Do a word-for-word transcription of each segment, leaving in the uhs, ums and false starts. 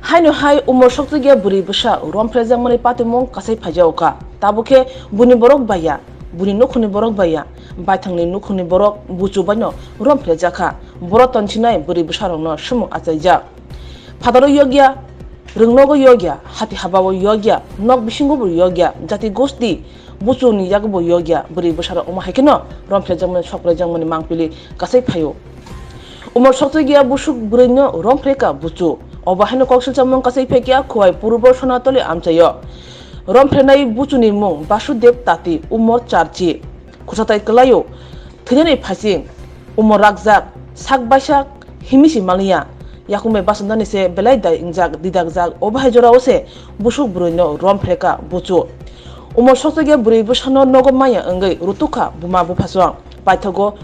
Haino hai umor sokchigya bwrwi bwsa romphrejakmani patimung kasai phaijago kha. Tabuk khe buini borok baiya, buini nukhungni borok baiya, baithangni nukhungni borok buchu baino romphrejakha. Borok tonchinai bwrwi bwsarokno sumung achaijak. Phataro yokya, rwngnogo yokya, hati habao yokya, nok bisingobo yokya, jati gosti buchuni yagobo yokya, bwrwi bwsarok omo hai kheno romphrejakmani, sokphrejakmani mangpili kasai phaio. Umor sokchigya busuk bwrwino romphrekha buchu. Obo haino koksilchamung kasai phaikya Khowai Purbo Sonatoli amchaio. Romphrenai buchuni mung Basudev Tati, umor charchi. Khursatai kwlaio. Thwinani phasing umor rakjak, sak baisa himisi maliya. Yakung bai bachonani se belai dai wngjak, didakjak. Obo hai jorao se busuk bwrwino romphrekha buchu. Umor sokchigya bwrwi bwsano nogo maya wngwi rutukha buma buphasong. Paithago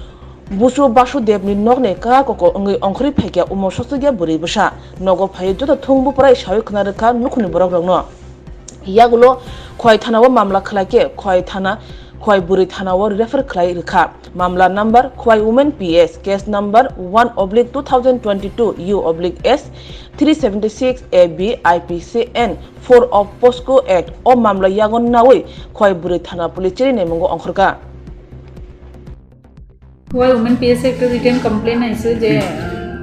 buchu Basudevni nokni kaka koko wngwi ongkhorwi phaikha umor sokchigya bwrwi bwsa. Nogo phaiwi joto thung buprai sawi khna rwkha nukhungni borokrokno. Yagulo Khowai thanao mamla khlaikhe Khowai thana, Khowai bwrwi thanao refer khlai rwkha. Mamla number Khowai Women P S, case number one oblique two thousand twenty-two U oblique S three seventy-six A B I P C and four of POCSO Act. O mamla yago nawi Khowai bwrwi thana police chini naimungo ongkhorkha. Why women P S একটা written complaint আইছে যে, আহ,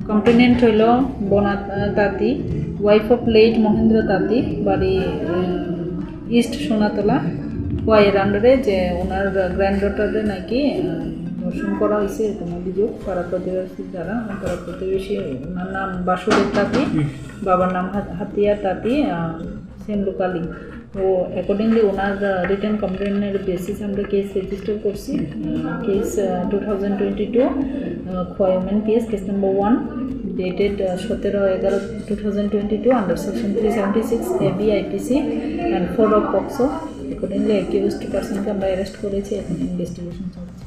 complainant হইল বনা, আহ, তাঁতি, wife of late Mahendra তাঁতি, বাড়ি, আহ, ইস্ট সোনাতলা, খোয়াইয়ের আন্ডারে, যে ওনার গ্র্যান্ডডটারে নাকি, আহ, ধর্ষণ করা হয়েছে, এরকম অভিযোগ পাড়া প্রতিবেশী দ্বারা। পাড়া প্রতিবেশী, ওনার নাম বাসুদেব তাঁতি, হুম। বাবার নাম হাত-, হাতিয়া তাঁতি, আহ, সেম লোকালি। তো accordingly ওনার, আহ, রিটেন কমপ্লেনের বেসিস আমরা কেস রেজিস্টার করছি। Uh, case, uh, two thousand twenty two, uh, Khowai women PS, case number one, dated, uh, সতেরো এগারো two thousand twenty two, under section three seventy six A B I P C and four of POCSO। Accordingly accused personকে আমরা অ্যারেস্ট করেছি, এখন ইনভেস্টিগেশন চলছে।